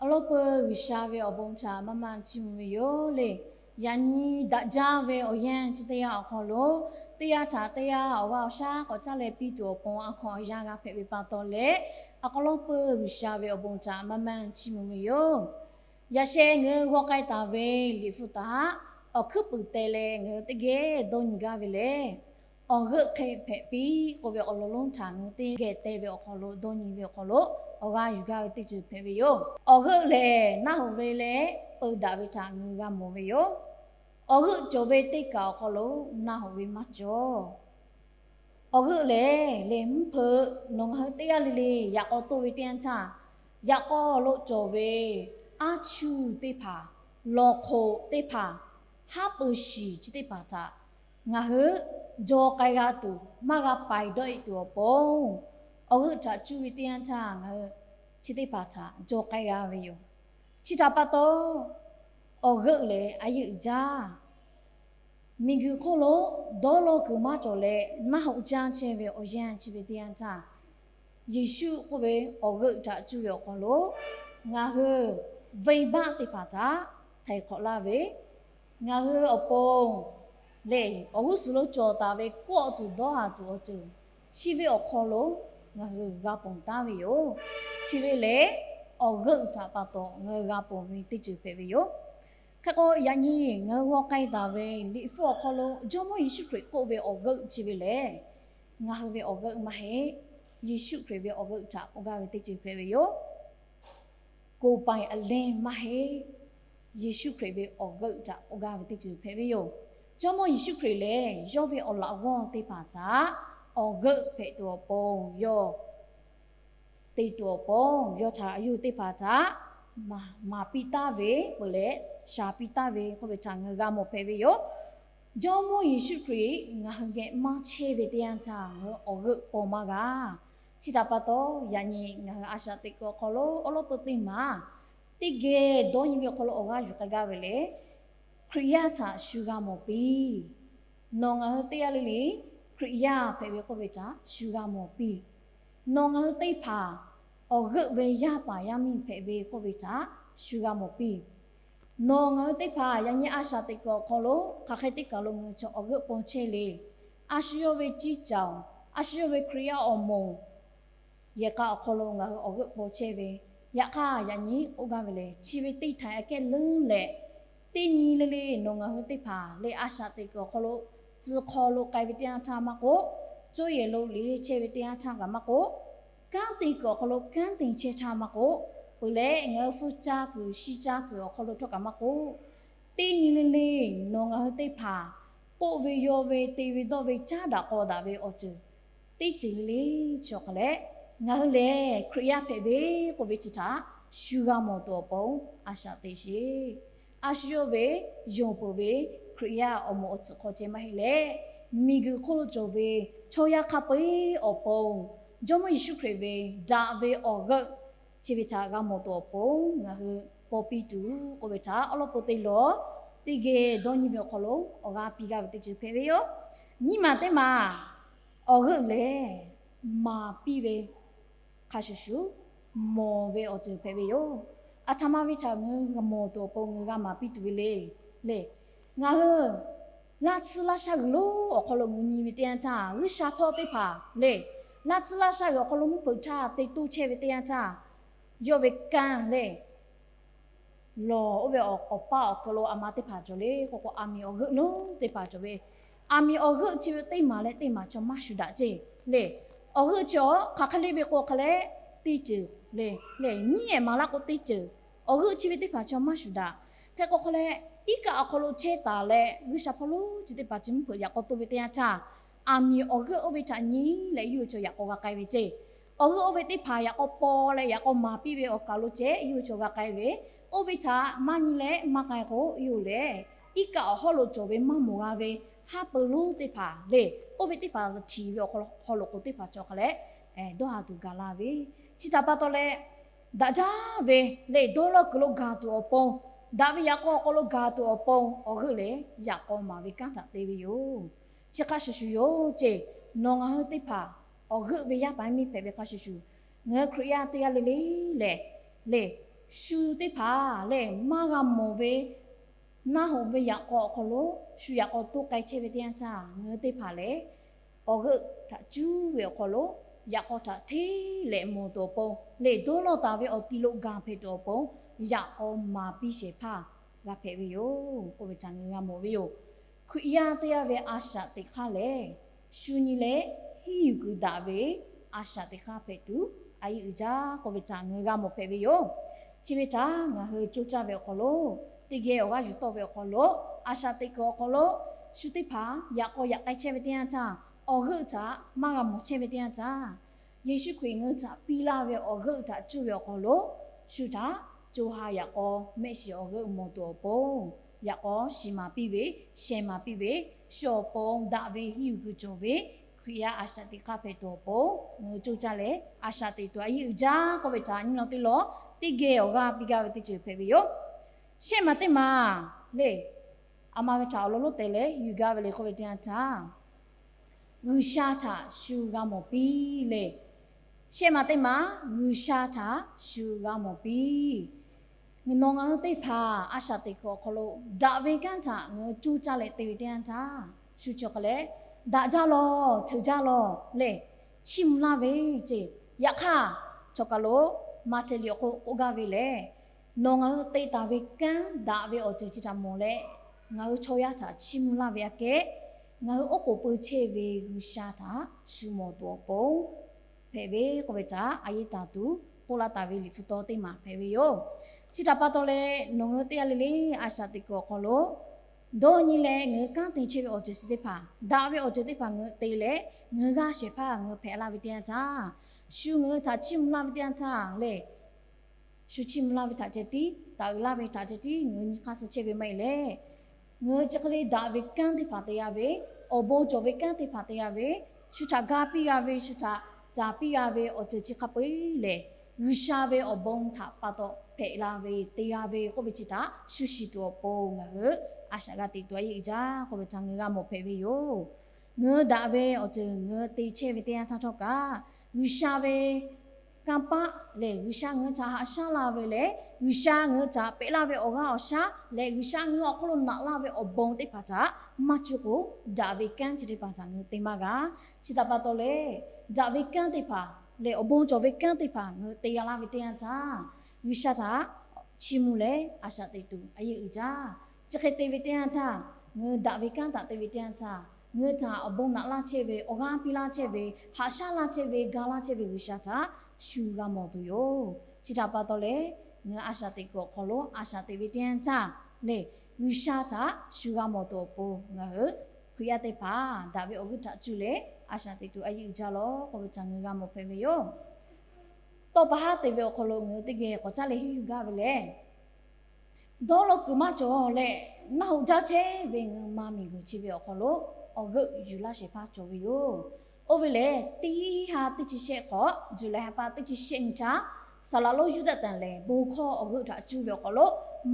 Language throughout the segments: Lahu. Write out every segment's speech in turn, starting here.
Awˬ lawn peuˬ G'uiˬsha ve awˬ bon htaꞈ maˇ maˇ chiˇ mvuh ve yoˬ le. Yaꞈ nyi daꞈ jaˇ ve awˬ yanˇ chi teˇ yanˇ awˬ hk'aw lo, teˇ yanˇ htaꞈ teˇ yanˇ awˬ g'aˇ awˬ shaˉ k'awꞈ caˇ leh piˇ tuˬ awˬ pon a hkaw a yanˇ g'a hpehꞈ ve pa taw leh, awˬ lawn peuˬ G'uiˬsha ve awˬ bon htaꞈ maˇ maˇ chiˇ mvuh ve yoˬ. Yaꞈ sheh ngaˬ hui g'aw k'ai taˍ ve Liꞈ hpu htaꞈ awˬ hkuiˉ puiˍ teh leh ngaˬ hui teˇ geh dawˇ nyi gaˇ ve lehˬ, awˬ g'euˆ hk'e hpehꞈ piˇ k'oˆ ve awˬ lawn lonˉ htaꞈ ngaˬ hui teˇ geh teh ve awˬ hk'aw lo dawˇ nyi ve awˬ hk'aw lo awˬ g'aˇ yuˬ gaˇ ve teˇ ceuˬ hpehꞈ ve yoˬ. Awˬ g'euˆ lehˬ naˆ hoꞈ ve leh peu daꞈ ve htaꞈ ngaˬ hui g'a mawˬ ve yoˬ. Awˬ g'euˆ cawˬ ve teˇ kaˬ awˬ hk'aw lo naˆ hoꞈ ve maˇ cawˬ. Awˬ g'euˆ lehˬ lehˬ mvuhˇ hpeuꞈ nawˬ ngaˬ hui teˇ g'aˇ le le yaꞈ k'aw toˆ ve teˇ yanˇ htaˇ, yaꞈ k'aw lo cawˬ ve aˉ chuˇ teˇ hpaˍ, lawˬ hk'oꞈ teˇ hpaˍ, haˉ pui shiˍ chi teˇ hpaˍ htaꞈ ngaˬ hui jaw k'ai g'a tuˬ, maˇ g'a paiˍ dawˆ e tuˬ awˬ pon, awˬ g'euˆ htaꞈ cuˇ ve teˇ yanˇ htaˇ ngaˬ hui chi teˇ hpaˍ htaꞈ jaw k'ai g'a ve yoˬ. Chi htaꞈ pa taw, awˬ g'euˆ lehˬ a yeˇ uiˍ jaˇ. Miˬguiˬ hk'oˆ lo dawˇ law kuiˬ maˇ cawˬ leh naˆ hoꞈ jaˇ chehˇ ve awˬ yanˇ chi ve teˇ yanˇ htaˇ, Yeˍsuˆ k'oˆ ve awˬ g'euˆ htaꞈ cuˇ ve awˬ hk'aw lo ngaˬ hui venˇbaˆ teˇ hpaˍ htaꞈ htaiˍ hk'awꞈ laˇ ve, ngaˬ hui awˬ pon lehˬ awˬ g'uˇ suhˍ lo cawˬ taˍ ve kawˆ tuˬ dawˇ haˍ tuˬ awˬ ceuˬ chi ve awˬ hk'aw lo ngaˬ hui g'a ponˬ taˉ ve yoˬ. Chi ve lehˬ, awˬ g'euˆ htaꞈ pa taw ngaˬ hui g'a ponˬ ve teˇ ceuˬ hpehꞈ ve yoˬ. Hk'e k'o, yaꞈ nyi ngaˬ hui g'aw k'ai taˍ ve Liꞈ hpu awˬ hk'aw lo Jawˇmawˇ Yeˍsuˆ Hkriꞈ k'oˆ ve awˬ g'euˆ chi ve lehˬ, ngaˬ hui ve awˬ g'euˆ maˇ heˆ. Yeˍsuˆ Hkriꞈ ve awˬ g'euˆ htaꞈ k'oˆ gaˇ ve teˇ ceuˬ hpehꞈ ve yoˬ. Koˍ paˍ a lehˇ maˇ heˆ. Yeˍsuˆ Hkriꞈ ve awˬ g'euˆ htaꞈ k'oˆ gaˇ ve teˇ ceuˬ hpehꞈ ve yoˬ. Jawˇmawˇ Yeˍsuˆ Hkriꞈ lehˬ yawˇ ve awˬ laꞈ g'awˇ teˇ hpaˍ htaꞈ awˬ g'euˆ hpehꞈ tuˬ awˬ pon yawˇ te tuˬ awˬ pon, yawˇ htaꞈ yawˇ hui teˇ hpaˍ htaꞈ maˍ piˇ taˍ ve peuˬ leh, shaˍ piˇ taˍ ve k'oˆ ve htaꞈ ngaˬ hui g'a mawˬ hpehꞈ ve yoˬ. Jawˇmawˇ Yeˍsuˆ Hkriꞈ ngaˬ hui geh maˇ chehˇ ve teˇ yanˇ htaˇ ngaˬ hui awˬ g'euˆ paw maˇ g'a. Chi htaꞈ pa taw, yaꞈ nyi ngaˬ hui a shaꞈ teꞈ kuiˬ awˬ hk'aw lo awˬ lawn peuˬ teˇ maˬ teˇ geh dawˇ nyi ve awˬ hk'aw lo awˬ g'aˇ yuˬ k'ai gaˇ ve lehˬ, Hkriꞈ yaˇ htaꞈ shu g'a mawˬ piˇ. Nawˬ ngaˬ hui teˇ g'aˇ le le Hkriꞈ yaˇ hpehꞈ ve k'oˆ ve htaꞈ shu g'a mawˬ piˇ. Nawˬ ngaˬ hui teˇ hpaˍ awˬ g'euˆ ve yaˇ paˍ yaˇ miˇ hpehꞈ ve k'oˆ ve htaꞈ shu g'a mawˬ piˇ. Nawˬ ngaˬ hui teˇ hpaˍ yaꞈ nyi a shaꞈ teꞈ kuiˬ awˬ hk'aw lo hk'aˬ hk'e teˇ kaˬ lo ngaˬ hui chaw awˬ g'euˆ paw chehˇ le. A shu yawˇ ve ciˇ caoˬ, a shu yawˇ ve Hkriꞈ yaˇ awˬ moˍ yehˬ k'a awˬ hk'aw lo ngaˬ hui awˬ g'euˆ paw chehˇ ve, yaꞈ hk'aˇ yaꞈ nyi k'oˆ gaˇ ve lehˬ, chi ve teˇ htaiˍ aꞈ kehˉ leuˉ leh, teˇ nyi le le nawˬ ngaˬ hui teˇ hpaˍ lehˬ a shaꞈ teꞈ kuiˬ awˬ hk'aw lo tcuh hk'aw lo k'ai ve teˇ yanˇ htaˇ maˇ k'oˆ, cawˇ yehˬ lo liꞈ le chehˇ ve teˇ yanˇ htaˇ kaꞈ maˇ k'oˆ, kanˉ te kuiˬ awˬ hk'aw lo kanˉ te chehˇ htaˇ maˇ k'oˆ, peuˬ leh ngaˬ hui hpu caˇ kuiˬ shi caˇ kuiˬ awˬ hk'aw lo htawˇ kaꞈ maˇ k'oˆ, teˇ nyi le le nawˬ ngaˬ hui teˇ hpaˍ k'oˆ ve yaw ve te ve dawˇ ve caˉ daꞈ k'aw daꞈ ve awˬ ceuˬ teˇ ceuˬ le le chi awˬ hk'aw leh, ngaˬ hui lehˬ Hkriꞈ yaˇ hpehꞈ ve k'oˆ ve chi htaꞈ shu g'a mawˬ tuˬ awˬ pon a shaꞈ teꞈ sheˍ. A shu yawˇ ve yonˍ peuˬ ve Hkriꞈ yaˇ awˬ moˍ awˬ tcuhˍ hk'aw ceh maˇ heˆ leh, miˬguiˬ hk'oˆ lo cawˬ ve chaw yaˇ hk'a peu-eˬ awˬ pon Jawˇmawˇ Yeˍsuˆ Hkriꞈ ve daꞈ ve awˬ g'euˆ chi ve htaꞈ g'a mawˬ tuˬ awˬ pon ngaˬ hui paw piˇ tuˬ k'oˆ ve htaꞈ awˬ lawn peuˬ teˇ lawˬ teˇ geh dawˇ nyi ve awˬ hk'aw lo awˬ g'aˇ piˇ gaˇ ve teˇ ceuˬ hpehꞈ ve yoˬ. Nyiˇ maˬ teˇ maˬ awˬ g'euˆ lehˬ maˍ piˇ ve hk'a shuˍ shuˍ mawˬ ve awˬ ceuˬ hpehꞈ ve yoˬ. Aˬ htoꞈ ma ve htaꞈ ngaˬ hui g'a mawˬ tuˬ awˬ pon ngaˬ hui g'a maˍ piˇ tuˬ ve le. Lehˬ, ngaˬ hui laˇ tsuhˇ laˇ shaˉ g'uiˬ lonˉ awˬ hk'aw lo ngaˬ hui nyi ve teˇ yanˇ htaˇ, G'uiˬsha hpawˇ teˇ hpaˍ lehˬ, laˇ tsuhˇ laˇ shaˉ g'uiˬ awˬ hk'aw lo mvuhˇ hpeuꞈ htaˇ te toˇ chehˇ ve teˇ yanˇ htaˇ, yawˇ ve kanˇ lehˬ lawˬ oˇ ve awˬ paˇ awˬ hk'aw lo aˬ ma teˇ hpaˍ cawˬ le k'oˆ k'o, aˬ miˍ awˬ g'euˆ lonˉ teˇ hpaˍ cawˬ ve, aˬ miˍ awˬ g'euˆ chi ve teˇ maˬ leh teˇ maˬ chaw maˇ shuˍ daꞈ ceˇ lehˬ, awˬ g'euˆ chi awˬ hk'aˬ hk'e le ve k'o hk'a leh teˇ ceuˬ lehˬ, lehˬ nyiˉ ehˍ maˍ laˇ k'o teˇ ceuˬ, awˬ g'euˆ chi ve teˇ hpaˍ chaw maˇ shuˍ daꞈ. Hk'e k'o hk'a leh, iˉ kaˆ awˬ hk'aw lo chehˇ taˍ leh G'uiˬsha hpawˇ lonˉ chi teˇ hpaˍ chi mvuhˇ hpeuꞈ yaꞈ k'aw toˇ ve teˇ yanˇ htaˇ, aˬ miˍ awˬ g'euˆ oˇ ve htaꞈ nyi leh yawˇ hui chaw yaꞈ k'aw g'a k'ai ve ceˇ. Awˬ g'euˆ oˇ ve teˇ hpaˍ yaꞈ k'aw paw leh yaꞈ k'aw maˍ piˇ ve awˬ kaˬ lo ceh yawˇ hui chaw g'a k'ai ve, oˇ ve htaꞈ maˇ nyi leh maˇ k'ai k'o, yawˇ hui lehˬ iˉ kaˆ awˬ hawˉ lo cawˬ ve maˇ mawˬ g'a ve haˉ pui lonˉ teˇ hpaˍ lehˬ, oˇ ve teˇ hpaˍ htiˍ ve awˬ hk'aw lo k'o teˇ hpaˍ cawˬ hk'a leh dawˇ haˍ tuˬ gaˬ la ve. Chi htaꞈ pa taw leh, daꞈ jaˇ ve lehˬ dawˇ law kuiˬ lo gaˬ tuˬ awˬ pon, daꞈ ve yaꞈ k'aw awˬ hk'aw lo gaˬ tuˬ awˬ pon awˬ g'euˆ lehˬ yaꞈ k'aw maˍ ve kanˉ htaꞈ te ve yoˬ. Chi hk'a shuˍ shuˍ yoˬ ceˇ, nawˬ ngaˬ hui teˇ hpaˍ awˬ g'euˆ ve yaˇ paˍ yaˇ miˇ hpehꞈ ve hk'a shuˍ shuˍ, ngaˬ hui Hkriꞈ yaˇ teˇ g'aˇ le le lehˬ, lehˬ Shu teˇ hpaˍ lehˬ, maˇ g'a mawˬ ve naˆ hoꞈ ve yaꞈ k'aw awˬ hk'aw lo shu yaꞈ k'aw toˇ k'ai chehˇ ve teˇ yanˇ htaˇ, ngaˬ hui teˇ hpaˍ lehˬ awˬ g'euˆ htaꞈ cuˇ ve awˬ hk'aw lo yaꞈ k'aw htaꞈ hteˇ lehꞈ mawˬ tuˬ awˬ pon lehˬ, dawˇ lawˇ taˍ ve awˬ ti lo gaˬ hpehꞈ tuˬ awˬ pon yaꞈ k'aw maˍ piˇ shehˍ hpaˇ g'a hpehꞈ ve yoˬ k'oˆ ve htaꞈ ngaˬ hui g'a mawˬ ve yoˬ. Hkriꞈ yaˇ teˇ g'aˇ ve a shaꞈ teꞈ hk'aˇ lehˬ, shu nyi leh henˇ yuˬ kuiˬ daꞈ ve a shaꞈ teꞈ hk'aˇ hpehꞈ tuˬ a yeˇ uiˍ jaˇ k'oˆ ve htaꞈ ngaˬ hui g'a mawˬ hpehꞈ ve yoˬ. Chi ve htaꞈ ngaˬ hui coˇ caˇ ve awˬ hk'aw lo, teˇ geh awˬ g'aˇ yuˬ tawˆ ve awˬ hk'aw lo, a shaꞈ teꞈ kuiˬ awˬ hk'aw lo shu teˇ hpaˍ yaꞈ k'aw yaꞈ k'ai chehˇ ve teˇ yanˇ htaˇ, awˬ g'euˆ htaꞈ maˇ g'a mawˬ chehˇ ve teˇ yanˇ htaˇ, Yeˍsuˆ Hkriꞈ ngaˬ hui htaꞈ piˇ laˇ ve awˬ g'euˆ htaꞈ cuˇ ve awˬ hk'aw lo, shu htaꞈ co ha yaꞈ k'aw mehˆ shiˍ awˬ g'euˆ mawˬ tuˬ awˬ pon, yaꞈ k'aw shiˍ maˍ piˇ ve, sheh maˍ piˇ ve, shu awˬ pon daꞈ ve henˇ yuˬ kuiˬ cawˬ ve Hkriꞈ yaˇ a shaꞈ teꞈ hk'aˇ hpehꞈ tuˬ awˬ pon ngaˬ hui coˇ caˇ leh a shaꞈ teꞈ tuˬ a yeˇ uiˍ jaˇ k'oˆ ve htaꞈ nyi law teˇ law teˇ geh awˬ g'aˇ piˇ gaˇ ve teˇ ceuˬ hpehꞈ ve yoˬ. Shehˆ maˬ teˇ maˬ lehˬ, a ma ve htaꞈ awˬ lawn lonˉ teh leh yuˬ gaˇ ve le k'oˆ ve teˇ yanˇ htaˇ, G'uiˬsha htaꞈ shu g'a mawˬ piˇ lehˬ, shehˆ maˬ teˇ maˬ G'uiˬsha htaꞈ shu g'a mawˬ piˇ. Nawˬ ngaˬ hui teˇ hpaˍ a shaꞈ teꞈ kuiˬ awˬ hk'aw lo daꞈ ve kanˉ htaꞈ ngaˬ hui coˇ caˇ leh te ve teˇ yanˇ htaˇ, shu chi hk'e leh daꞈ jaˇ lawˬ, hteuꞈ jaˇ lawˬ lehˬ, chiˇ mvuh laˇ ve ce. Yaꞈ hk'aˇ, chaw kaˬ lo Maꞈhtehˍ liꞈ awˬ hk'aw lo k'oˆ gaˇ ve lehˬ, nawˬ ngaˬ hui te taˍ ve kanˉ daꞈ ve awˬ ceuˬ chi htaꞈ mawˬ leh, ngaˬ hui chaw yaˇ htaꞈ chiˇ mvuh laˇ ve aꞈ kehˉ, ngaˬ hui oˉ k'oˍ pui chehˇ ve G'uiˬsha htaꞈ shu mawˬ tuˬ awˬ pon hpehꞈ ve k'oˆ ve htaꞈ a yeˇ taˍ tuˬ k'oˆ laˇ taˍ ve liꞈ hpu taw teˇ maˬ hpehꞈ ve yoˬ. Chi htaꞈ pa taw leh, nawˬ ngaˬ hui teˇ g'aˇ le le a shaꞈ teꞈ kuiˬ awˬ hk'aw lo dawˇ nyi leh ngaˬ hui kanˉ te chehˇ ve awˬ ceuˬ chi teˇ hpaˍ, daꞈ ve awˬ ceuˬ teˇ hpaˍ ngaˬ hui te leh, ngaˬ hui g'aˇ shehˍ hpaˇ ngaˬ hui hpehꞈ laˇ ve teˇ yanˇ htaˇ, shu ngaˬ hui htaꞈ chiˇ mvuh laˇ ve teˇ yanˇ htaˇ lehˬ, shu chiˇ mvuh laˇ ve htaꞈ ceh tiˉ, taˍ uiˍ laˇ ve htaꞈ ceh tiˉ ngaˬ hui nyi hk'aˇ suh chehˇ ve maˇ heˆ leh, ngaˬ hui chi hk'e le daꞈ ve kanˉ teˇ hpaˍ te g'a ve, awˬ bon cawˬ ve kanˉ teˇ hpaˍ te g'a ve, shu htaꞈ ga piˇ g'a ve, shu htaꞈ caˍ piˇ g'a ve awˬ ceuˬ chi hk'a peu-eˬ lehˬ, G'uiˬsha ve awˬ bon htaꞈ pa taw hpehꞈ la ve te g'a ve k'oˆ ve chi htaꞈ shu shiˍ tuˬ awˬ pon ngaˬ hui a shaꞈ g'a teꞈ tuˬ a yeˇ uiˍ jaˇ k'oˆ ve htaꞈ ngaˬ hui g'a mawˬ hpehꞈ ve yoˬ. Ngaˬ hui daꞈ ve awˬ ceuˬ ngaˬ hui te chehˇ ve teˇ yanˇ htaˇ htawˇ kaꞈ, G'uiˬsha ve kanˇ paˆ lehˬ, G'uiˬsha ngaˬ hui htaꞈ haꞈ shaˉ la ve leh, G'uiˬsha ngaˬ hui htaꞈ pehꞈ laˇ ve awˬ g'aˇ awˬ shaˉ lehˬ, G'uiˬsha ngaˬ hui awˬ hk'oˆ lo naꞈ laˇ ve awˬ bon teˇ hpaˍ htaꞈ maˇ cuˇ k'o, daꞈ ve kanˉ chi teˇ hpaˍ htaꞈ ngaˬ hui te maˇ g'a. Chi htaꞈ pa taw leh, daꞈ ve kanˉ teˇ hpaˍ lehˬ, awˬ bon cawˬ ve kanˉ teˇ hpaˍ ngaˬ hui te g'a laˇ ve teˇ yanˇ htaˇ, G'uiˬsha htaꞈ chiˇ mvuh leh a shaꞈ teꞈ tuˬ a yeˇ uiˍ jaˇ. Chi hk'e te ve teˇ yanˇ htaˇ, ngaˬ hui daꞈ ve kanˉ htaꞈ te ve teˇ yanˇ htaˇ, ngaˬ hui htaꞈ awˬ bon naꞈ laˇ chehˇ ve, awˬ g'aˇ piˇ laˇ chehˇ ve, haꞈ shaˉ laˇ chehˇ ve, ga laˇ chehˇ ve G'uiˬsha htaꞈ shu g'a mawˬ tuˬ yoˬ. Chi htaꞈ pa taw leh, ngaˬ hui a shaꞈ teꞈ kuiˬ awˬ hk'aw lo a shaꞈ teꞈ ve teˇ yanˇ htaˇ lehˬ, G'uiˬsha htaꞈ shu g'a mawˬ tuˬ awˬ pon ngaˬ hui Hkriꞈ yaˇ teˇ hpaˍ daꞈ ve awˬ g'euˆ htaꞈ cuˇ leh a shaꞈ teꞈ tuˬ a yeˇ uiˍ jaˇ lawˬ k'oˆ ve htaꞈ ngaˬ hui g'a mawˬ hpehꞈ ve yoˬ. Tawˇ pa haˉ te ve awˬ hk'aw lo ngaˬ hui teˇ geh k'awꞈ caˉ leh henˇ yuˬ gaˇ ve lehˬ, dawˇ law kuiˬ maˇ cawˬ leh, naˆ hoꞈ jaˇ chehˇ ve ngaˬ hui ma miˬ guiˬ chi ve awˬ hk'aw lo awˬ g'euˆ yuˬ laˇ shehˍ hpaˇ cawˬ ve yoˬ. Oˇ ve lehˬ, teˇ ha teˇ chi shehˆ hk'awꞈ, July ha pa teˇ chi shehˆ nyi htaˇ, Saˍ laꞈ lonˉ Yuˇdaꞈ tanˍ lehˬ, bon hkawˇ awˬ g'euˆ htaꞈ cuˇ ve awˬ hk'aw lo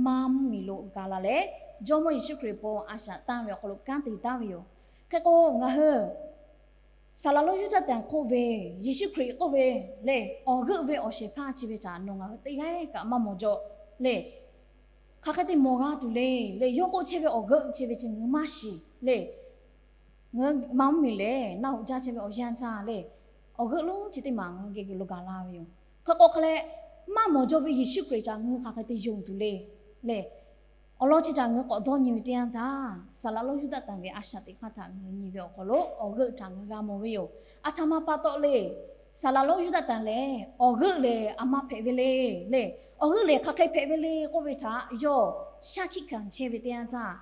ma mvuhˇmiˬ lo gaˬ la leh, Jawˇmawˇ Yeˍsuˆ Hkriꞈ pon a shaꞈ tanˇ ve awˬ hk'aw lo kanˉ te taˍ ve yoˬ. Hk'e k'o, ngaˬ hui Saˍ laꞈ lonˉ Yuˇdaꞈ tanˍ k'oˆ ve, Yeˍsuˆ Hkriꞈ k'oˆ ve lehˬ, awˬ g'euˆ ve awˬ shehˍ hpaˇ chi ve htaꞈ nawˬ ngaˬ hui teˇ g'aˇ kaꞈ maˇ mawˬ jaw lehˬ, hk'aˬ hk'e te mawˬ g'a tuˬ le lehˬ, yawˇ k'oˆ chehˇ ve awˬ g'euˆ chi ve chi ngaˬ hui maˇ shiˍ lehˬ, ngaˬ hui ma mvuhˇmiˬ lehˬ, naˆ hoꞈ jaˇ chehˇ ve awˬ yanˇ htaˇ lehˬ, awˬ g'euˆ lonˉ chi teˇ maˬ ngaˬ hui geh geh lo gaˬ la ve yoˬ. Hk'e k'o hk'e leh, maˇ mawˬ jaw ve Yeˍsuˆ Hkriꞈ htaꞈ ngaˬ hui hk'aˬ hk'e te yonˍ tuˬ le lehˬ, awˬ lawn chi htaꞈ ngaˬ hui k'awꞈ dawˇ nyi ve teˇ yanˇ htaˇ, Saˍ laꞈ lonˉ Yuˇdaꞈ tanˍ ve a shaꞈ teꞈ hk'aˇ htaꞈ ngaˬ hui nyi ve awˬ hk'aw lo awˬ g'euˆ htaꞈ ngaˬ hui g'a mawˬ ve yoˬ. Aˬ htoꞈ ma pa taw le, Saˍ laꞈ lonˉ Yuˇdaꞈ tanˍ lehˬ, awˬ g'euˆ lehˬ aˬ ma hpehꞈ ve le lehˬ, awˬ g'euˆ lehˬ hk'aˬ hk'e hpehꞈ ve le k'oˆ ve htaꞈ yawˇ shaˉ hkiˆ hkanˍ chehˇ ve teˇ yanˇ htaˇ,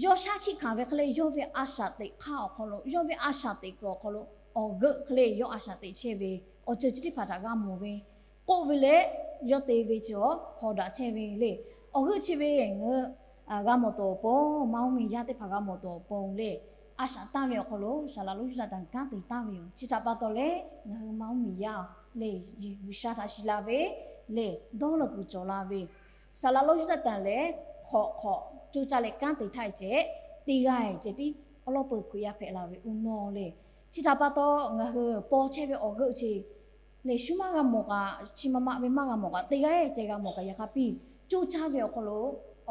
yawˇ shaˉ hkiˆ hkanˍ ve hk'e leh, yawˇ ve a shaꞈ teꞈ hk'aˇ awˬ hk'aw lo, yawˇ ve a shaꞈ teꞈ kuiˬ awˬ hk'aw lo awˬ g'euˆ hk'e leh yawˇ a shaꞈ teꞈ chehˇ ve awˬ ceuˬ chi teˇ hpaˍ htaꞈ g'a mawˬ ve k'oˆ ve leh, yawˇ te ve chi awˬ hawˍ daꞈ chehˇ ve le. Awˬ g'euˆ chi ve ngaˬ hui g'a mawˬ tuˬ awˬ pon, ma mvuhˇmiˬ yaˇ teˇ hpaˍ g'a mawˬ tuˬ awˬ pon lehˬ, a shaꞈ tanˇ ve awˬ hk'aw lo Saˍ laꞈ lonˉ Yuˇdaꞈ tanˍ kanˉ te taˍ ve yoˬ. Chi htaꞈ pa taw leh, ngaˬ hui ma mvuhˇmiˬ yaˇ lehˬ, G'uiˬsha htaꞈ shiˍ la ve lehˬ, dawˇ law kuiˬ cawˬ la ve, Saˍ laꞈ lonˉ Yuˇdaꞈ tanˍ lehˬ, hk'awꞈ hk'awꞈ coˇ caˇ leh kanˉ te htaˇ ceh, teˇ g'aˇ ceh tiˉ awˉ lawˉ peu Hkriꞈ yaˇ hpehꞈ la ve uˉ nawˇ lehˬ, chi htaꞈ pa taw ngaˬ hui paw chehˇ ve awˬ g'euˆ chi lehˬ shu maˇ g'a mawˬ kaꞈ, chi ma ma ve maˇ g'a mawˬ kaꞈ, teˇ g'aˇ ceh g'a mawˬ kaꞈ, yaꞈ hk'aˇ piˇ coˇ caˇ ve awˬ hk'aw lo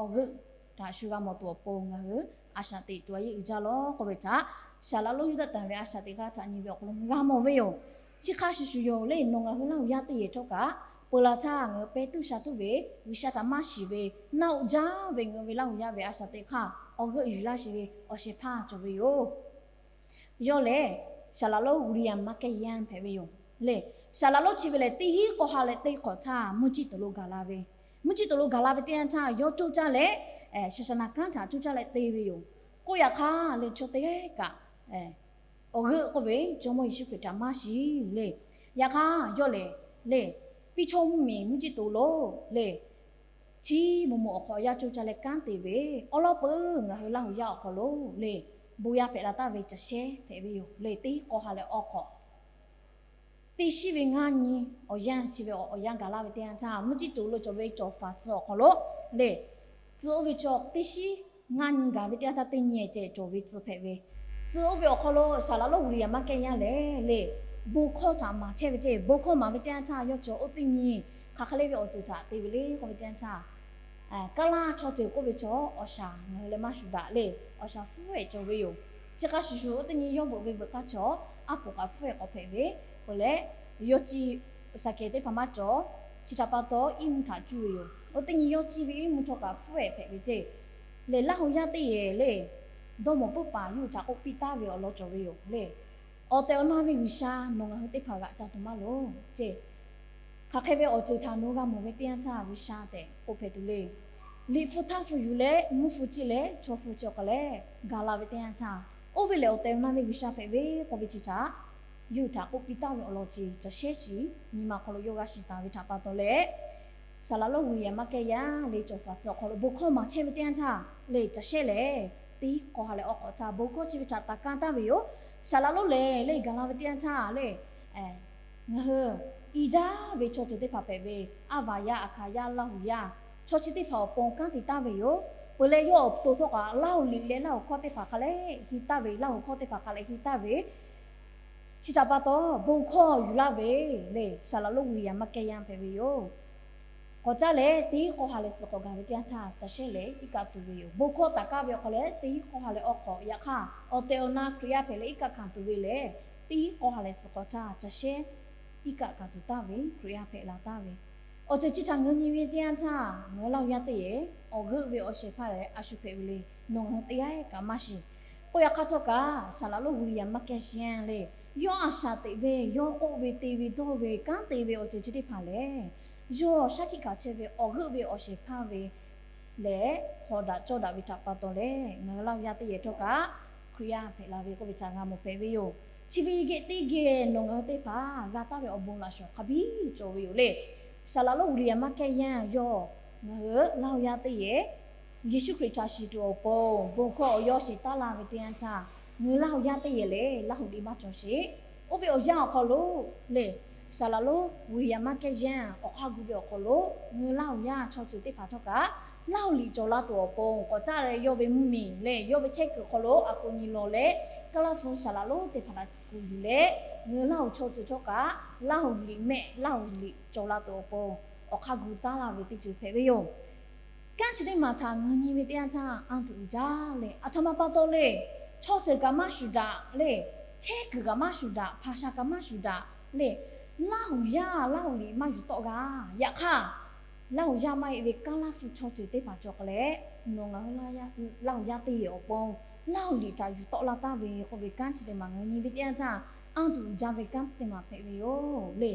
awˬ g'euˆ htaꞈ shu g'a mawˬ tuˬ awˬ pon ngaˬ hui a shaꞈ teꞈ tuˬ a yeˇ uiˍ jaˇ lawˬ k'oˆ ve htaꞈ, Saˍ laꞈ lonˉ Yuˇdaꞈtanˍ ve a shaꞈ teꞈ hk'aˇ htaꞈ nyi ve awˬ hk'aw lo ngaˬ g'a mawˬ ve yoˬ. Chi hk'a shuˍ shuˍ yoˬ le, nawˬ ngaˬ hui Laˇ huˍ yaˇ teˇ yehˬ htawˇ kaꞈ, peuˬ laˬ htaˇ ngaˬ hui pehˇ tuˇ sha tuˇ ve G'uiˬsha htaꞈ maˇ shiˍ ve, naˆ hoꞈ jaˇ ve ngaˬ hui ve Laˇ huˍ yaˇ ve a shaꞈ teꞈ hk'aˇ awˬ g'euˆ yuˬ laˇ sheˍ ve awˬ shehˍ hpaˇ cawˬ ve yoˬ. Yawˇ lehˬ, Saˍ laꞈ lonˉ William Marcus Young hpehꞈ ve yoˬ le. Saˍ laꞈ lonˉ chi ve lehˬ, teˇ hinˉ k'awˇ ha leh teˇ hk'awꞈ htaˇ mvuhˇ ciˇ tuˬ lo gaˬ la ve, mvuhˇ ciˇ tuˬ lo gaˬ la ve teˇ yanˇ htaˇ, yawˇ coˇ caˇ leh shaˍ shaˍ naˍ kanˉ htaꞈ coˇ caˇ leh te ve yoˬ. K'oˆ yaꞈ hk'aˇ lehˬ, chaw teˇ g'aˇ kaꞈ awˬ g'euˆ k'oˆ ve Jawˇmawˇ Yeˍsuˆ Hkriꞈ htaꞈ maˇ shiˍ le. Yaꞈ hk'aˇ yawˇ lehˬ le, piˇ chawˇ mvuhˇmiˬ mvuhˇ ciˇ tuˬ lo le, chi moˍ moˍ awˬ hk'awꞈ yaˇ coˇ caˇ leh kanˉ te ve, awˉ lawˉ peuˬ ngaˬ hui Laˇ huˍ yaˇ awˬ hk'aw lo le, bon yaˇ hpehꞈ la taˍ ve caˬ shehˉ hpehꞈ ve yoˬ le. Teˇ hinˉ k'awˇ ha leh awˬ hk'awꞈ teˇ shiˉ ve ngaˇ nyi awˬ yanˇ chi ve awˬ yanˇ gaˬ laˇ ve teˇ yanˇ htaˇ, mvuhˇ ciˇ tuˬ lo cawˬ ve cawˬ faˍ tcuh awˬ hk'aw lo le, tcuh oˇ ve chaw teˇ shiˉ ngaˇ nyi gaˬ ve teˇ yanˇ htaˇ teˇ nyi ceh cawˬ ve tcuh hpehꞈ ve. Tcuh oˇ ve awˬ hk'aw lo Saˍ laꞈ lonˉ William Marcus Young lehˬ le, bon hkawˇ htaꞈ maˍ chehˇ ve ceˇ. Bon hkawˇ maˍ ve teˇ yanˇ htaˇ, yawˇ cawˬ oˇ teˇ nyi hk'aˬ hk'e le ve awˬ ceuˬ htaꞈ te ve le k'oˆ ve teˇ yanˇ htaˇ, Kaˇlaˇ chaw ceuˬ k'oˆ ve chaw awˬ shaˍ ngaˬ hui leh maˇ shuˍ daꞈ le, awˬ shaˍ hpfuhˇ ehˍ cawˬ ve yoˬ. Chi hk'a shuˍ shuˍ oˇ teˇ nyi yawˇ bvuhꞈ ve bvuhꞈ k'aˇ chaw aˉ poꞈ kaꞈ hpfuhˇ ehˍ k'awꞈ hpehꞈ ve, peuˬ leh yawˇ ciˇ saˍ kehˬ teˇ hpaˍ maˇ cawˬ. Chi htaꞈ pa taw iˉ mvuhˇ htaꞈ cuˇ ve yoˬ. Oˇ teˇ nyi yawˇ ciˇ ve iˉ mvuhˇ htawˇ kaꞈ hpfuhˇ ehˍ hpehꞈ ve ceˇ. Lehˬ Laˇ huˍ yaˇ teˇ yehˬ le, dawˇ mawˬ puiˉ paˍ yuˇ htaꞈ k'oˆ piˇ taˍ ve awˬ lawn cawˬ ve yoˬ le. Awˬ tehˬ awˬ na ve G'uiˬsha nawˬ ngaˬ hui teˇ hpaˍ g'aꞈ ca tuˬ maˇ loˍ ceˇ. Hk'aˬ hk'e ve awˬ ceuˬ htaꞈ nawˬ g'a mawˬ ve teˇ yanˇ htaˇ G'uiˬsha tehꞈ k'oˆ hpehꞈ tuˬ le. Liꞈ hpu htaˇ hpu yuˬ leh mvuhˇ hpu ciˇ leh chaw hpu ciˇ awˬ hk'aw leh gaˬ la ve teˇ yanˇ htaˇ, oˇ ve lehˬ awˬ tehˬ awˬ na ve G'uiˬsha hpehꞈ ve k'oˆ ve chi htaꞈ yuˇ htaꞈ k'oˆ piˇ taˍ ve awˬ lawn chi caˬ shehˉ chi nyi ma hk'aw lo yawˇ g'a shiˍ taˍ ve htaꞈ pa taw leh, Saˍ laꞈ lonˉ William Marcus Young le cawˬ faˍ tcuh awˬ hk'aw lo bon hkawˇ maˍ chehˇ ve teˇ yanˇ htaˇ le, caˬ shehˉ lehˬ teˇ hinˉ k'awˇ ha leh awˬ hk'awꞈ htaˇ bon hkawˇ chi ve htaꞈ taˍ kanˇ taˍ ve yoˬ. Saˍ laꞈ lonˉ lehˬ le gaˬ la ve teˇ yanˇ htaˇ le, ngaˬ hui i jaˇ ve chaw ceuˬ teˇ hpaˍ hpehꞈ ve, aˉ vaˬ yaˇ, aˬ hkaˍ yaˇ, Laˇ huˍ yaˇ, chaw chi teˇ hpaˍ awˬ pon kanˉ te taˍ ve yoˬ. Peuˬ leh yawˇ awˬ to htawˇ kaꞈ Laˇ huˍ liꞈ leh Laˇ huˍ hkawˇ teˇ hpaˍ hk'a leh henˇ taˍ ve, Laˇ huˍ hkawˇ teˇ hpaˍ hk'a leh henˇ taˍ ve, chi htaꞈ pa taw bon hkawˇ yuˬ laˇ ve le, Saˍ laꞈ lonˉ William Marcus Young hpehꞈ ve yoˬ. K'awꞈ caˇ leh teˇ hinˉ k'awˇ ha leh suhˍ hk'awꞈ gaˬ ve teˇ yanˇ htaˇ caˬ shehˉ lehˬ iˉ kaˆ tuˬ ve yoˬ. Bon hkawˇ taˍ kaˇ ve awˬ hk'aw leh teˇ hinˉ k'awˇ ha leh awˬ hk'awꞈ, yaꞈ hk'aˇ awˬ tehˬ awˬ na Hkriꞈ yaˇ hpehꞈ leh iˉ kaˆ hkanˍ tuˬ ve lehˬ, teˇ hinˉ k'awˇ ha leh suhˍ hk'awꞈ htaˇ caˬ shehˉ iˉ kaˆ hkanˍ tuˬ taˍ ve Hkriꞈ yaˇ hpehꞈ la taˍ ve awˬ ceuˬ chi htaꞈ ngaˬ hui nyi ve teˇ yanˇ htaˇ, ngaˬ hui Laˇ huˍ yaˇ teˇ yehˬ awˬ g'euˆ ve awˬ shehˍ hpaˇ lehˬ a shu hpehꞈ ve le. Nawˬ ngaˬ hui teˇ g'aˇ kaꞈ maˇ shiˍ. K'oˆ yaꞈ hk'aˇ htawˇ kaꞈ Saˍ laꞈ lonˉ William Marcus Young le, yawˇ a shaꞈ teꞈ ve, yawˇ k'oˆ ve, te ve, dawˇ ve, kanˉ te ve awˬ ceuˬ chi teˇ hpaˍ lehˬ, yawˇ shaˉ hkiˆ hkanˍ chehˇ ve awˬ g'euˆ ve awˬ shehˍ hpaˇ ve lehˬ hawꞈ daꞈ cawˇ daꞈ ve htaꞈ pa taw leh ngaˬ hui Laˇ huˍ yaˇ teˇ yehˬ htawˇ kaꞈ Hkriꞈ yaˇ hpehꞈ la ve k'oˆ ve htaꞈ g'a mawˬ hpehꞈ ve yoˬ. Chi ve geh teˇ geh nawˬ ngaˬ hui teˇ hpaˍ g'a taˍ ve awˬ bon laꞈ shawˍ hk'a biˇ cawˬ ve yoˬ le. Saˍ laꞈ lonˉ William Marcus Young yawˇ ngaˬ hui Laˇ huˍ yaˇ teˇ yehˬ Yeˍsuˆ Hkriꞈ htaꞈ shiˍ tuˬ awˬ pon bon hkawˇ awˬ yawˇ sheˍ taˉ la ve teˇ yanˇ htaˇ, ngaˬ hui Laˇ huˍ yaˇ teˇ yehˬ lehˬ Laˇ huˍ liꞈ maˇ cawˬ sheˍ. Oˇ ve awˬ yanˇ awˬ hk'aw lo le, Saˍ laꞈ lonˉ William Marcus Young awˬ hk'aˇ gu ve awˬ hk'aw lo ngaˬ hui Laˇ huˍ yaˇ chaw ceuˬ teˇ hpaˍ htawˇ kaꞈ Laˇ huˍ liꞈ cawˬ la tuˬ awˬ pon k'awꞈ caˇ leh yawˇ ve mvuhˇmiˬ leh yawˇ ve chehˇ kuiˬ hk'aw lo a k'oꞈ nyi lawˬ leh, Kaˇlaˇ hpu saˍ laꞈ lonˉ teˇ hpaˍ htaꞈ kuˬ yuˬ leh, ngaˬ hui Laˇ huˍ chaw ceuˬ htawˇ kaꞈ Laˇ huˍ liꞈ mehˆ Laˇ huˍ liꞈ cawˬ la tuˬ awˬ pon awˬ hk'aˇ gu taˉ la ve teˇ ceuˬ hpehꞈ ve yoˬ. Kanˉ chi teˇ maˬ htaꞈ ngaˬ hui nyi ve teˇ yanˇ htaˇ anˇ tuˬ uiˍ jaˇ le. Aˬ htoꞈ ma pa taw le, chaw ceuˬ kaꞈ maˇ shuˍ daꞈ le, chehˇ kuiˬ kaꞈ maˇ shuˍ daꞈ, hpaˍ sha kaꞈ maˇ shuˍ daꞈ le, Laˇ huˍ yaˇ Laˇ huˍ liꞈ maˇ yuˬ tawˆ g'a. Yaꞈ hk'aˇ, Laˇ huˍ yaˇ maˇ heˆ ve Kaˇlaˇ hpu chaw ceuˬ teˇ hpaˍ cawˬ hk'a leh, nawˬ ngaˬ hui Laˇ huˍ yaˇ teˇ yehˬ awˬ pon Laˇ huˍ liꞈ htaꞈ yuˬ tawˆ la taˍ ve k'oˆ ve kanˉ chi teˇ maˬ ngaˬ hui nyi ve teˇ yanˇ htaˇ, anˇ tuˬ uiˍ jaˇ ve kanˉ teˇ maˬ hpehꞈ ve yoˬ le.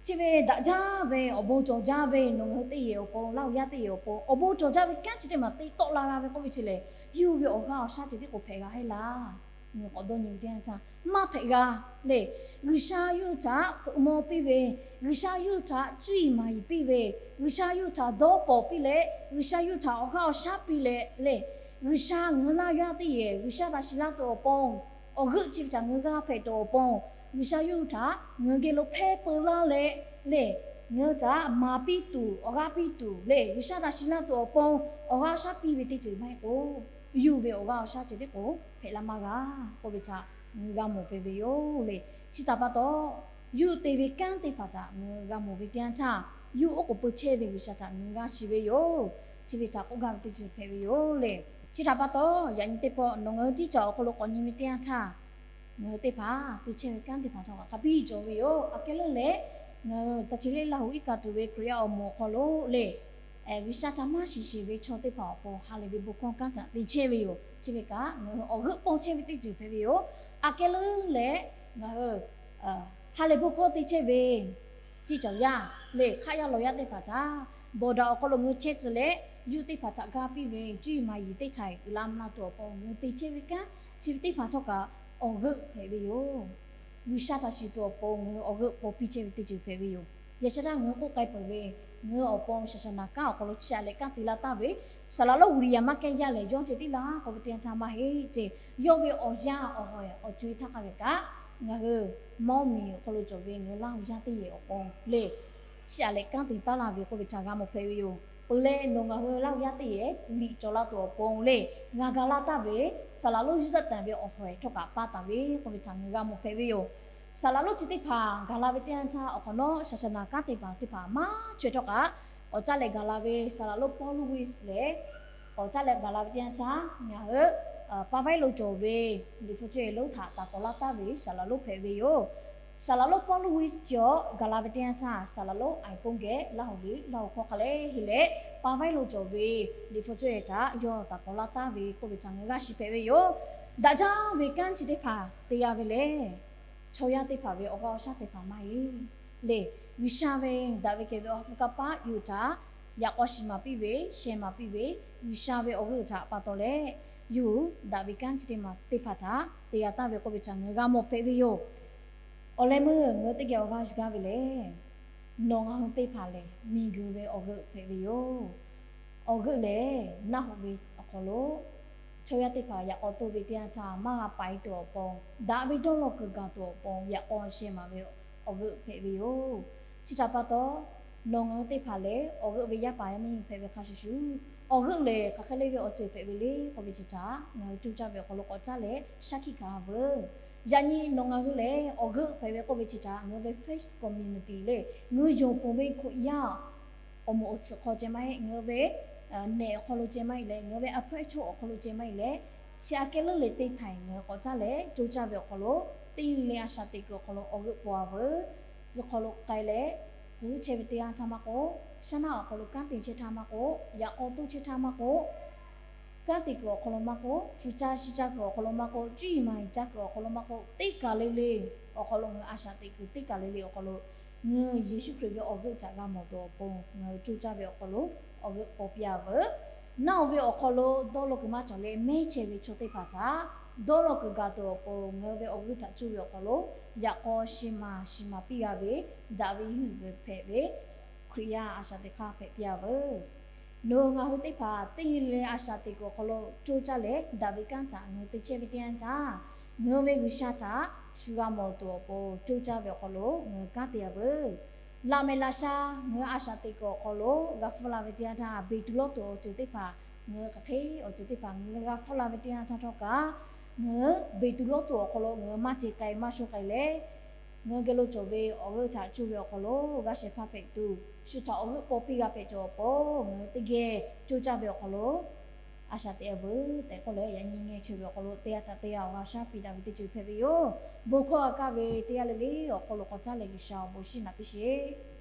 Chi ve daꞈ jaˇ ve awˬ bon cawˬ jaˇ ve nawˬ ngaˬ hui teˇ yehˬ awˬ pon, Laˇ huˍ yaˇ teˇ yehˬ awˬ pon awˬ bon cawˬ jaˇ ve kanˉ chi teˇ maˬ te tawˆ la g'a ve k'oˆ ve chi lehˬ, yawˇ ve awˬ g'aˇ awˬ shaˉ ceuˬ tiˉ k'o hpehꞈ g'a heˆ laˇ. Ngaˬ hui k'awꞈ dawˇ nyi ve teˇ yanˇ htaˇ maˇ hpehꞈ g'a le. G'uiˬsha yawˇ hui htaꞈ peuꞈ maw piˇ ve, G'uiˬsha yawˇ hui htaꞈ cuˇ yiˍ maˍ yiˍ piˇ ve, G'uiˬsha yawˇ hui htaꞈ dawˇ pawnˍ piˇ leh, G'uiˬsha yawˇ hui htaꞈ awˬ g'aˇ awˬ shaˉ piˇ leh le, G'uiˬsha ngaˬ hui Laˇ huˍ yaˇ teˇ yehˬ G'uiˬsha htaꞈ shiˍ laˇ tuˬ awˬ pon, awˬ g'euˆ chi ve htaꞈ ngaˬ hui g'a hpehꞈ tuˬ awˬ pon, G'uiˬsha yawˇ hui htaꞈ ngaˬ hui geh lo hpehˇ peu laˇ leh le, ngaˬ hui htaꞈ maˍ piˇ tuˬ, awˬ g'aˇ piˇ tuˬ le, G'uiˬsha htaꞈ shiˍ laˇ tuˬ awˬ pon awˬ g'aˇ awˬ shaˉ piˇ ve teˇ ceuˬ maˇ heˆ k'o, yawˇ hui ve awˬ g'aˇ awˬ shaˉ ceuˬ tiˉ k'o hpehꞈ la maˇ g'a k'oˆ ve htaꞈ ngaˬ hui g'a mawˬ hpehꞈ ve yoˬ le. Chi htaꞈ pa taw, Yuˇ te ve kanˉ teˇ hpaˍ htaꞈ ngaˬ hui g'a mawˬ ve teˇ yanˇ htaˇ, yuˇ oˉ k'oˍ pui chehˇ ve G'uiˬsha htaꞈ ngaˬ hui g'a shiˍ ve yoˬ. Chi ve htaꞈ k'oˆ gaˇ ve teˇ ceuˬ hpehꞈ ve yoˬ le. Chi htaꞈ pa taw, yaꞈ nyi teˇ pawˆ nawˬ ngaˬ hui tiˇ cawˬ awˬ hk'aw lo k'awꞈ nyi ve teˇ yanˇ htaˇ, ngaˬ hui teˇ hpaˍ te chehˇ ve kanˉ teˇ hpaˍ htawˇ kaꞈ hk'a biˇ cawˬ ve yoˬ. Aꞈ kehˉ leuˉ leh, ngaˬ hui ta chi le Laˇ huˍ iˉ kaˆ tuˬ ve Hkriꞈ yaˇ awˬ moˍ awˬ hk'aw lo le, G'uiˬsha htaꞈ maˇ shiˍ sheˍ ve chaw teˇ hpaˍ awˬ pon ha lehˬ ve bon hkawˇ kanˉ htaꞈ te chehˇ ve yoˬ. Chi ve kaꞈ ngaˬ hui awˬ g'euˆ paw chehˇ ve teˇ ceuˬ hpehꞈ ve yoˬ. Aꞈ kehˉ leuˉ leh, ngaˬ hui ha lehˬ bon hkawˇ te chehˇ ve tiˇ cawˬ yaˇ le, hk'aˆ yaˇ lawˬ yaˇ teˇ hpaˍ htaꞈ bawˬ daꞈ awˬ hk'aw lo ngaˬ hui chehˇ tcuh leh, yuˇ teˇ hpaˍ htaꞈ ga piˇ ve cuˇ yiˍ maˍ yiˍ teˇ htaiˍ uiˍ la mvuh la tuˬ awˬ pon ngaˬ hui te chehˇ ve kanˉ, chi ve teˇ hpaˍ htawˇ kaꞈ awˬ g'euˆ hpehꞈ ve yoˬ. G'uiˬsha htaꞈ shiˍ tuˬ awˬ pon ngaˬ hui awˬ g'euˆ paw piˇ chehˇ ve teˇ ceuˬ hpehꞈ ve yoˬ. Yaꞈ hk'aˇ ngaˬ hui k'oˆ k'ai peuˬ ve, ngaˬ hui awˬ pon shaˍ shaˍ naˍ kanˉ awˬ hk'aw lo chi aꞈ leh kanˉ te la taˍ ve, saˍ laˍ lonˉ William Marcus yaˇ lehˬ yawˇ ceh tiˉ laˇ k'oˆ ve teˇ yanˇ htaˇ maˇ heˆ ceˇ. Yawˇ ve awˬ yanˇ awˬ hawehˬ awˬ co-e htaˇ hk'a gaˬ kaꞈ, ngaˬ hui mawˇ miˬ awˬ hk'aw lo cawˬ ve ngaˬ hui Laˇ huˍ yaˇ teˇ yehˬ awˬ pon le, chi aꞈ leh kanˉ te taˉ laˇ ve k'oˆ ve htaꞈ g'a mawˬ hpehꞈ ve yoˬ. Peuˬ leh nawˬ ngaˬ hui Laˇ huˍ yaˇ teˇ yehˬ liꞈ cawˬ la tuˬ awˬ pon le, g'a ga laˇ taˍ ve saˍ laˍ lonˉ Yuˇdaꞈtanˍ ve awˬ hawehˬ htawˇ kaꞈ pa taˍ ve k'oˆ ve htaꞈ ngaˬ hui g'a mawˬ hpehꞈ ve yoˬ. Saˍ laˍ lonˉ chi teˇ hpaˍ gaˬ la ve teˇ yanˇ htaˇ awˬ hk'awꞈ nawˉ shaˍ shaˍ naˍ kanˉ te paˍ teˇ hpaˍ maˇ chaweh htawˇ kaꞈ, k'awꞈ caˇ leh gaˬ la ve saˍ laˍ lonˉ Paul Lewis lehˬ, k'awꞈ caˇ leh gaˬ la ve teˇ yanˇ htaˇ ngaˬ hui paˍ vaiˉ lo cawˬ ve liꞈ hpu cawehˬ lonˉ htaꞈ taˍ k'awꞈ laˇ taˍ ve saˍ laˍ lonˉ hpehꞈ ve yoˬ. Saˍ laˍ lonˉ Paul Lewis chi awˬ gaˬ la ve teˇ yanˇ htaˇ saˍ laˍ lonˉ Aiˍ Ponˇ geh Laˇ huˍ liꞈ Laˇ huˍ hkawˇ hk'a lehˬ heˆ leh, paˍ vaiˉ lo cawˬ ve liꞈ hpu cawehˬ htaꞈ yawˇ taˍ k'awꞈ laˇ taˍ ve k'oˆ ve htaꞈ ngaˬ hui g'a shiˍ hpehꞈ ve yoˬ. Daꞈ jaˇ ve kanˉ chi teˇ hpaˍ te g'a ve lehˬ, chaw yaˇ teˇ hpaˍ ve awˬ g'aˇ awˬ shaˉ teˇ hpaˍ maˇ heˆ le. G'uiˬsha ve daꞈ ve kehˬ ve awˬ ha hpu kanˇ paˆ yuˬ htaꞈ yaꞈ k'aw shiˍ maˍ piˇ ve, sheh maˍ piˇ ve, G'uiˬsha ve awˬ g'euˆ htaꞈ pa taw leh, yuˬ daꞈ ve kanˉ chi teˇ maˬ teˇ hpaˍ htaꞈ te g'a taˍ ve k'oˆ ve htaꞈ ngaˬ hui g'a mawˬ hpehꞈ ve yoˬ. Awˬ leh meuˇ ngaˬ hui teˇ geh awˬ g'aˇ yuˬ gaˇ ve lehˬ, nawˬ ngaˬ hui teˇ hpaˍ lehˬ miˬguiˬ ve awˬ g'euˆ hpehꞈ ve yoˬ. Awˬ g'euˆ lehˬ, naˆ hoꞈ ve awˬ hk'aw lo chaw yaˇ teˇ hpaˍ yaꞈ k'aw toˇ ve teˇ yanˇ htaˇ maˇ g'a paiˍ tuˬ awˬ pon, daꞈ ve dawˇ law kuiˬ gaˬ tuˬ awˬ pon yaꞈ k'aw sheh maˍ ve awˬ g'euˆ hpehꞈ ve yoˬ. Chi htaꞈ pa taw, nawˬ ngaˬ hui teˇ hpaˍ lehˬ awˬ g'euˆ ve yaˇ paˍ yaˇ miˇ hpehꞈ ve hk'a shuˍ shuˍ, awˬ g'euˆ lehˬ hk'aˬ hk'e le ve awˬ ceuˬ hpehꞈ ve le k'oˆ ve chi htaꞈ ngaˬ hui coˇ caˇ ve awˬ hk'aw lo k'awꞈ caˇ leh shaˉ hkiˆ kaꞈ veuˬ. Yaꞈ nyi nawˬ ngaˬ hui lehˬ awˬ g'euˆ hpehꞈ ve k'oˆ ve chi htaꞈ ngaˬ hui ve faith community le, ngaˬ hui yonˍ peuˬ ve Hkriꞈ yaˇ awˬ moˍ awˬ tsuhꞈ hk'aw ceh maˇ heˆ, ngaˬ hui ve nehˬ awˬ hk'aw lo ceh maˇ heˆ leh, ngaˬ hui ve a hpawehˇ chaw awˬ hk'aw lo ceh maˇ heˆ leh, chi aꞈ kehˉ leuˉ leh teˇ htaiˍ ngaˬ hui k'awꞈ caˇ leh coˇ caˇ ve awˬ hk'aw lo, teˇ nyi leh a shaꞈ teꞈ kuiˬ awˬ hk'aw lo awˬ g'euˆ paw-a veuˬ. Tcuh hk'aw lo k'ai leh, tcuh chehˇ ve teˇ yanˇ htaˇ maˇ k'oˆ, shaˉ naˆ awˬ hk'aw lo kanˉ te chehˇ htaˇ maˇ k'oˆ, yaꞈ k'aw toˇ chehˇ htaˇ maˇ k'oˆ, kanˉ te kuiˬ awˬ hk'aw lo maˇ k'oˆ, hpu caˇ shi caˇ kuiˬ awˬ hk'aw lo maˇ k'oˆ, cuˇ yiˍ maˍ yiˍ caˇ kuiˬ awˬ hk'aw lo maˇ k'oˆ, teˇ kaˬ le le awˬ hk'aw lo ngaˬ hui a shaꞈ teꞈ kuiˬ teˇ kaˬ le le awˬ hk'aw lo, ngaˬ hui Yeˍsuˆ Hkriꞈ ve awˬ g'euˆ htaꞈ g'a mawˬ tuˬ awˬ pon ngaˬ hui coˇ caˇ ve awˬ hk'aw lo awˬ g'euˆ paw piˇ-a veuˬ. Naˆ hoꞈ ve awˬ hk'aw lo dawˇ law kuiˬ maˇ cawˬ leh mehˉ chehˇ ve chaw teˇ hpaˍ htaꞈ dawˇ law kuiˬ gaˬ tuˬ awˬ pon ngaˬ hui ve awˬ g'euˆ htaꞈ coˇ ve awˬ hk'aw lo, yaꞈ k'aw sheh maˍ shiˍ maˍ piˇ g'a ve, daꞈ ve yuˇ g'uiˬ hpehꞈ ve Hkriꞈ yaˇ a shaꞈ teꞈ hk'aˇ hpehꞈ piˇ-a veuˬ. Nawˬ ngaˬ hui teˇ hpaˍ teˇ nyi leh a shaꞈ teꞈ kuiˬ awˬ hk'aw lo coˇ caˇ leh daꞈ ve kanˉ htaꞈ ngaˬ hui te chehˇ ve teˇ yanˇ htaˇ, ngaˬ hui ve G'uiˬsha htaꞈ shu g'a mawˬ tuˬ awˬ pon coˇ caˇ ve awˬ hk'aw lo ngaˬ hui kanˉ te-a veuˬ. Laꞈ mehˍ laꞈ sha ngaˬ hui a shaꞈ teꞈ kuiˬ awˬ hk'aw lo g'a hpfuhˇ la ve teˇ yanˇ htaˇ, beˬ tuˬ lawˇ tuˬ awˬ ceuˬ teˇ hpaˍ, ngaˬ hui hk'aˬ hk'e awˬ ceuˬ teˇ hpaˍ ngaˬ hui g'a hpfuhˇ la ve teˇ yanˇ htaˇ htawˇ kaꞈ, ngaˬ hui beˬ tuˬ lawˇ tuˬ awˬ hk'aw lo ngaˬ hui maˇ ce k'ai maˇ sho k'ai leh, ngaˬ hui geh lo cawˬ ve awˬ g'euˆ htaꞈ coˇ ve awˬ hk'aw lo g'a shehˍ hpaˇ hpehꞈ tuˬ, shu htaꞈ awˬ g'euˆ paw piˇ g'a hpehꞈ cawˬ awˬ pon ngaˬ hui teˇ geh coˇ caˇ ve awˬ hk'aw lo a shaꞈ teꞈ-a veuˬ tehꞈ k'oˆ leh, yaꞈ nyi ngeh chaweh ve awˬ hk'aw lo teˇ g'aˇ htaꞈ teˇ g'aˇ awˬ g'a shaˉ piˇ daꞈ ve teˇ ceuˬ hpehꞈ ve yoˬ. Bon hkawˇ g'a kaˇ ve teˇ g'aˇ le le awˬ hk'aw lo k'awꞈ caˉ leh G'uiˬsha awˬ bon shinˉ naꞈ piˇ sheˍ.